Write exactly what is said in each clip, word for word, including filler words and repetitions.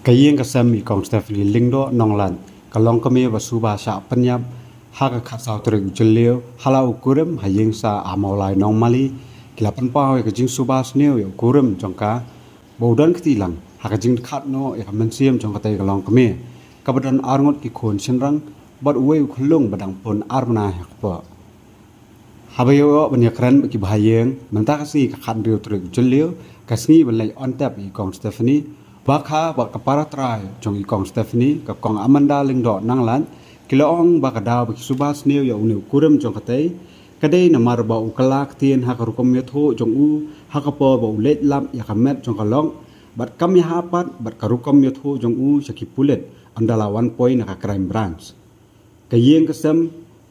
Ka ïing ka sem i Kong Stephanie Lyngdoh Nonglait ka long kmie ba suba shah pynïap ha ka khatsaw tarik u Jylliew, ha la u kurim ha ïing sah Amawlai Nongmali ki la pynpaw ïa ka jingsuba sniew ïa u kurim jong ka ba u don kti lang ha ka jingkhat noh ïa ka mynsiem jong katei ka longkmie kaba don arngut ki khun shynrang bad uwei u khyllung ba dang pun ar bnai ha kpoh. Haba ïoh ban ïakren bad ki bahaïing mynta ka sngi ka khathynriew tarik u Jylliew, ka sngi ban leit on tep ïa i Kong Stephanie, ba kha bad ka para trai jong i Kong Stephanie, ka Kong Amanda Lyngdoh Nonglait, ki la ong ba ka daw ba ki suba sniew ïa une u kurim jong katei ka dei namar ba u kylla ktien ha ka rukom ïathuh jong u ha ka por ba u leit lap ïa ka met jong ka lok bad kam ïahap pat bad ka rukom ïathuh jong u sha ki pulit ynda la wan poi na ka crime branch. Ka ïing ka sem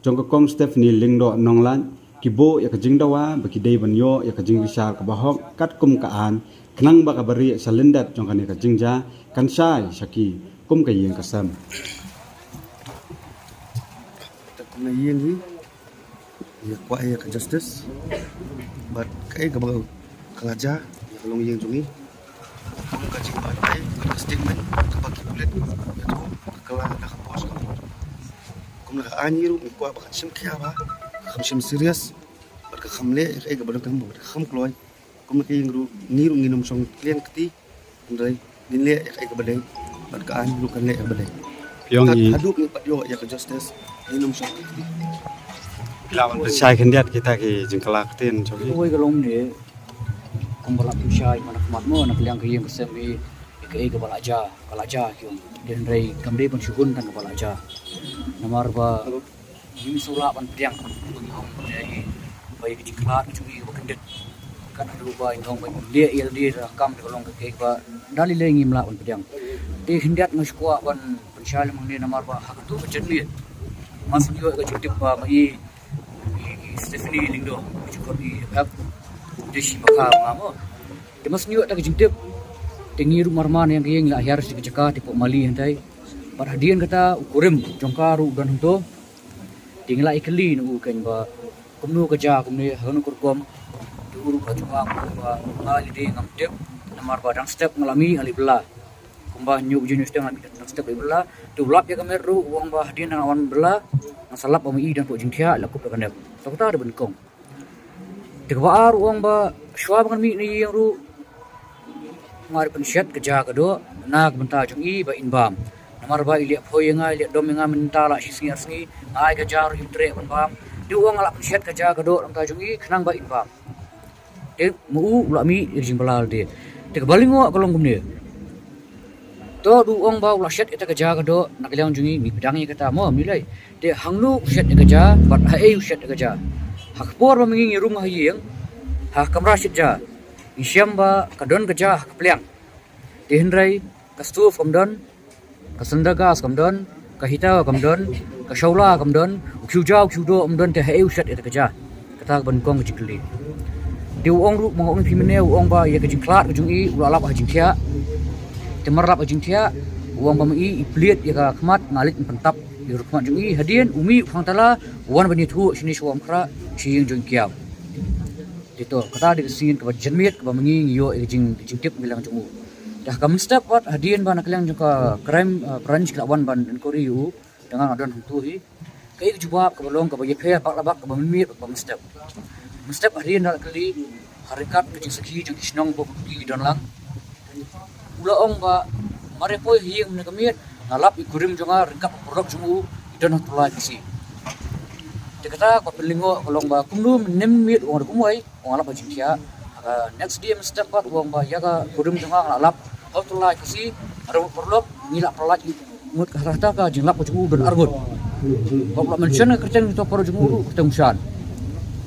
jong ka Kong Stephanie Lyngdoh Nonglait ki buh ïa ka jingdawa ba ki dei ban ïoh ïa ka jingbishar kaba hok katkum ka aiñ, khnang ba kaba rieh sha lyndet jong kane ka jingjia kan shai sha ki kum ka ïing ka sem. Te kum na ïing hi, ïa kwah ïa ka justice bad kaei kaba ka la jia ïa ka longïing jong ngi. Kum ka jingbatai bad ka statement kaba ki pulit ïathuh, ka kylla da ka por sha ka por. Kum na ka aiñ ruh ngi kwah ba kan shim khia bha, ka kham shim serious bad ka kham leh ïa kaei kaba donkam bad ka kham kloi. Kum na ka ïing ruh ngi ruh ngin ym shong kliang kti. Hynrei ngin leh ïa kaei kaba dei bad ka aiñ ruh kan leh ïa kaba dei. Phi ong i haduh ngi pat ïoh ïa ka justice, ngin ym shong kti. Phi lah ban pynshai khyndiat kita ki jingkylla ktien jong ki? Kawei ka long ne, kumba la pynshai man ka mat mo na ka liang ka ïing ka sem hi, ïa kaei kaba la jia, ka la jia ki ong. Te hynrei kam dei ban shu hun tang kaba la jia. Namar ba ngim sngewlah ban pdiang. Ba ïa ka jingkhlad ka jong ngi kaba kyndit, kat haduh ba in ong ba ngim leh ïa lade da ka kam da ka long ka kei ba da lei lei ngim lah ban pdiang. Te khyndiat nga shu kwah ban pynshai lem hangne namar ba ha kato ka janmiet, ma shu ïoh ka jingtip ba ma i, i, i Stephanie Lyngdoh, i jingkhot i hep te shi ba ka ma mo. Te ma shu ïoh ta ka jingtip, te ngi ruh marmar ïa ka ïing la hiar sha ka jaka te poh Mali hyntai. Bad hadien kata u kurim jong ka ruh don hangto. Te ngi la ïa kylli na u keiñ ba kumno ka jia kumne, ha kano ka rukom. Te u ruh ka jubab ba nga lade ngam tip, namar ba dang step nga la mih nga la ïa bylla. Kumba hynñiew baje hynñiew shiteng nga la mih dang step la ïa bylla. Te u lap ïa ka met ruh u ong ba hadien dang wan bylla nga sa lap ba ma i don poh jingthiah la kup da ka nep. To kata dei ba nyngkong. Te kaba ar u ong ba shuwa ba ngan mih na ïing ruh nga dei pynshet ka ja ka doh na ka bynta jong i ba in bam. Namar ba i leh phoi ïa nga, i leh dom ïa nga mynta la shi sngi ar sngi, nga ai ka ja ruh im treh ban bam. Te u ong nga la pynshet ka ja ka doh na ka bynta jong i khnang ba in bam. Te ma u u la mih ïa ka jingbylla lade. Te kaba lyngngoh ka long kumne. To du ong ba u la shet ïa ka ja ka doh na ka liang jong ngi, ngi pdiang ïa kata mo, mi lei. Te hangno u shet ïa ka ja bad haei u shet ïa ka ja. Ha ka por ba ma ngi ngi rung ha ïing, ha ka kamra shet ja, ngi shem ba ka don ka ja ha ka pliang. Te hynrei ka stove kam don, ka cylinder gas kam don, ka heater kam don, ka shawla kam don, u khiew ja u khiew doh kam don, te haei u shet ïa ka ja. Kata kaba nyngkong ka jingkylli. Te u ong ruh, ma nga ong ïa phi mynne, u ong ba ïa ka jingkhlad ka jong i u la lap ha jingthiah. Te mar lap ha jingthiah, u ong ba ma i i plied ïa ka khmat, nga leit pyntap ïa ka khmat jong i. Hadien u mih u phang tala, u wan ban ïathuh shane sha Wamkhrah, sha ïing jong i Kiaw. Te to, kata dei ka sien kaba janmiet kaba ma ngi ngi ïoh ïa ka jing, ka jingtip na ka liang jong u. Te ha ka mynstep pat hadien ba na ka liang jong ka crime, uh, branch ki la wan ban inquiry ïa u, te nga nga don hangto hi. Kaei ka jubab kaba long kaba ïapher bak la bak kaba mynmiet bad kaba mynstep. Mynstep hadien da la kylli ha ryngkat ka jingsakhi jong ki shnong bad ki don lang. U la ong ba mar ïa poi ha ïing mynne ka miet nga lap ïa u kurim jong nga ryngkat bad u paralok jong u, i don ha u tyllai Khasi. Te kata kaba pynlyngngoh ka long ba kumno mynne mynmiet u ong da kumwei, u ong nga lap ha jingthiah. Ha ka next day mynstep pat u ong ba ïa ka kurim jong nga nga la lap ha u tyllai Khasi, ha u paralok, ngi la pynlait ngut, ha kata ka jinglap ka jong u don arngut. Ba u la mention ka kyrteng jong u paralok jong u ruh, kyrteng u Shan.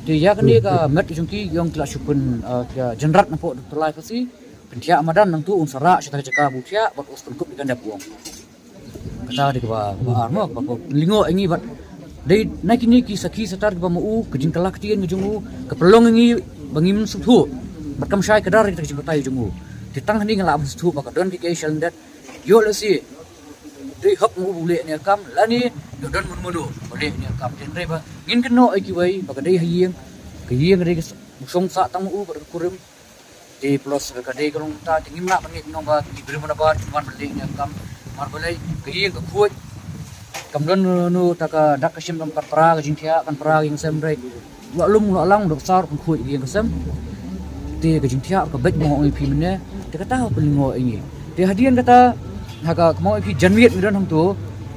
Te ïa kane ka met jong ki, ïong ki la shu pyn, ah, ki la jynrat napoh u tyllai Khasi. Pynthiah madan nangtu un sa rah sha kata ka jaka ba u thiah bad u sa pynkup ïa ka nep, u ong. Kata dei kaba, kaba ar mo, kaba, kaba lyngngoh ïa ngi bad dei na kine ki sakhi satar kiba ma u, ka jingkylla ktien ka jong u ka pynlong ïa ngi ba ngim sngewthuh bad kam shai kdar ïa kata ka jingbatai jong u. Te tang hangne nga lah ban sngewthuh ba ka don kiei kiei sha lyndet. Ïoh lehse dei hok ma u ba u leh ïa kane ka kam lane ïoh don mano mano ba leh ïa kane ka kam. Te hynrei ba ngin kynnoh ïa kiwei ba ka dei ha ïing, ka ïing ka dei ka s-, u shong sah tang ma u bad ka kurim. Te plus ka dei ka long ta te ngim lah ban ngeit nong ba ki briew na bar ki wan ban leh ïa ka kam. Mar balei ka ïing ka khuid. Kam don nu ta ka dak ka shim kam kan pra ka jingthiah kan pra ka jingsem rei. Lok lum lok lang dok sar kan khuid ka ïing ka sem. Te ka jingthiah ka bek mo ong ïa phi mynne. Te kata ha pynlyngngoh ïa ngi. Te hadien kata ha ka mo ong ïa phi janmiet ngi don hangto.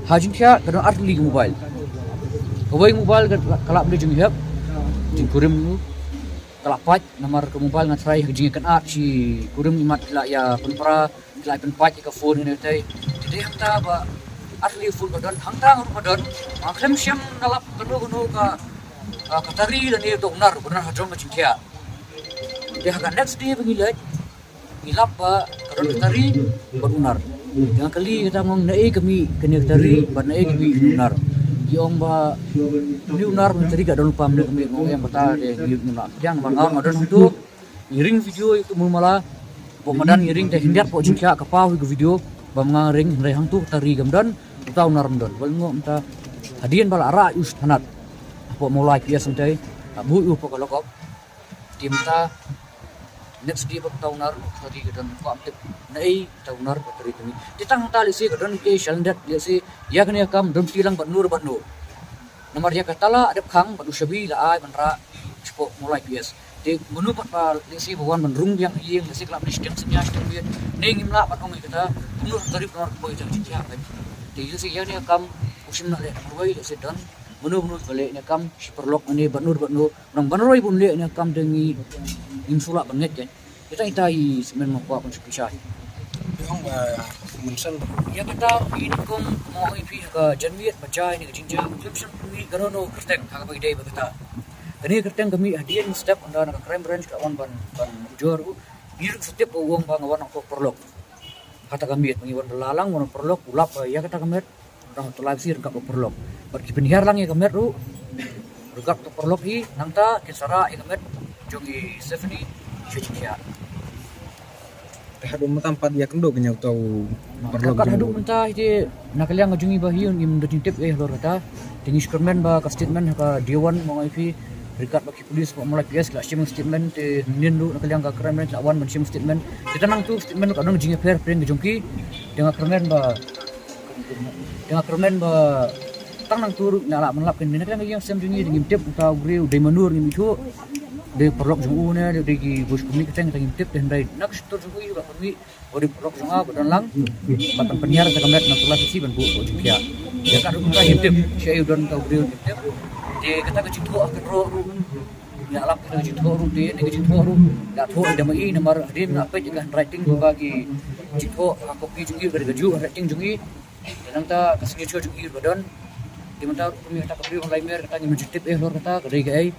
Ha jingthiah ka don artylli ka mobile. Kawei mobile ka lah ban dei jinghep. Jingkurim nu. Ka la pait namar ka mobile nga tharai ha ka jingïakynad shi kurim imat ki la ïa pynpra ki la pynpait ïa ka phone ne tei. Te dei hangta ba artylli phone ka don hangta nga ruh ka don. Nga khlem shem na lap kano kano ka ka tari lane ka unar ka don ha jong ka jingthiah. Te ha ka next day ba ngi leit ngi lap ba ka don ka tari bad unar. Te nga kylli kata ngong naei ka mih kane ka tari bad naei ka mih kane ka unar. Ki ong ba une unar bad une tari ka don pam ne ka mih ngong em kata de ngi ngi la pdiang ba nga nga don hangto. Ngi ring video ïa utu mala. Pok madan ngi ring te hyndiat pok jingkha ka paw hi ka video. Bam nga ring hynrei hangto ka tari kam don uta unar kam don. Bal ngong ta hadien bal ara us thanat. Pok molai P S ntai. Abu u pok ka lokop. Tim ta next day ba ta unar ka tari ka don ko am tip naei ta unar ka tari kami. Ti tang ta lisi ka don ke shalndet lisi ïa kane kam don ti lang ban nur ban nur. Namar ïa ka tala adep khang ban u shabi la ai ban ra spo molai P S. Te munu pat ba lisi ba wan ban rung biang ïing lisi kala ban stem senya stem biang. Ne ngim lah ban ong ïa kata kumno tari ban war koi ta jingkha. Te lisi ïa ne kam u shim na le roi lisi don munu munu ba le ne kam shi perlok ne ban nur ban nur. Nang ban roi bun leh ne kam deng i im sula ban nget ken. Ita ita i semen ma kwa kon shu kisha. Ong ba mun san. Ïa kata i kong mo i phi ka janmiet ba jai ne ka jingjia. Klem shan phi ka rono kerteng ha ka ba i dei ba kata. Kane kerteng kami hadien step anda na ka crime branch ka wan ban ban ujor u. Ni ruk setep u wong ba nga wan ko perlok. Kata ka miet ngi wan belalang wan perlok u lap ïa kata ka miet. Rang tu live sir ka perlok. Bad ki pynhiar lang ïa ka miet ru. Rugak tu perlok hi nangta kin sara ïa ka miet jong i Stephanie. Shu jikia. Te haduh mynta pat ïa kynduh ka nyau tau perlok. Kat haduh mynta hi te na ka liang ka jong i ba hi un im da jingtip eh lor kata. Te ngi skrmen ba ka statement ha ka dia wan mo ngai phi. Rikat ba ki police ba molai P S la shim statement te nin ru na ka liang ka crime la wan ban shim statement. Te nang tu statement ka dong jingpher pring ka jong ki. Te nga skrmen ba Te nga kyrmen ba tang nang tu ruh na la man lap ken na ka liang ka ïing sem jong ngi dei ngim tip uta u briew dei manur ngim ithuh. Dei paralok jong u ne dei ki bush kumne ka teng tang ngim tip dei hynrei na ka shitur jong u ba kumne ba dei paralok jong nga ba don lang. Ba tang pynhiar ta ka met na tula tisi ban buh jingkhia. Ïa ka ruh kumta ngim tip shi aïu don ta u briew ngim tip. Te kata ka jingthoh ka roh ruh. Ïa lap ka jingthoh ruh te, ka jingthoh ruh. Ïa thoh da ma i namar hadien nga peit ka handwriting ba ki jingthoh ha copy jong i ka ju handwriting jong i. Ïa nangta ka signature jong i ba don. Te mynta ruh kumne kata ka briew online mer kata ngi mynjitip eh lor kata ka dei ka ei.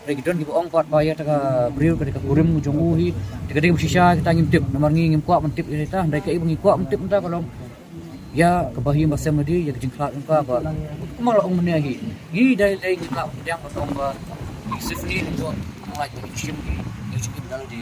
Dei ki don kiba ong pat ba ïa ta ka briew ka dei ka kurim jong u hi. Te ka dei ka shisha kata ngim tip namar ngi ngim kwah ban tip ïa ta, dei ka ei ba ngi kwah ban tip mynta ka long. Ïa kaba hi ba sem lade ïa ka jingkhlad jong ka ba kumba la ong mynne hi. Ngi dei dei ngi khlad pdiang ba tong ba ngi safely ngi jong ngi lai ngi shim ngi ngi shim dal de.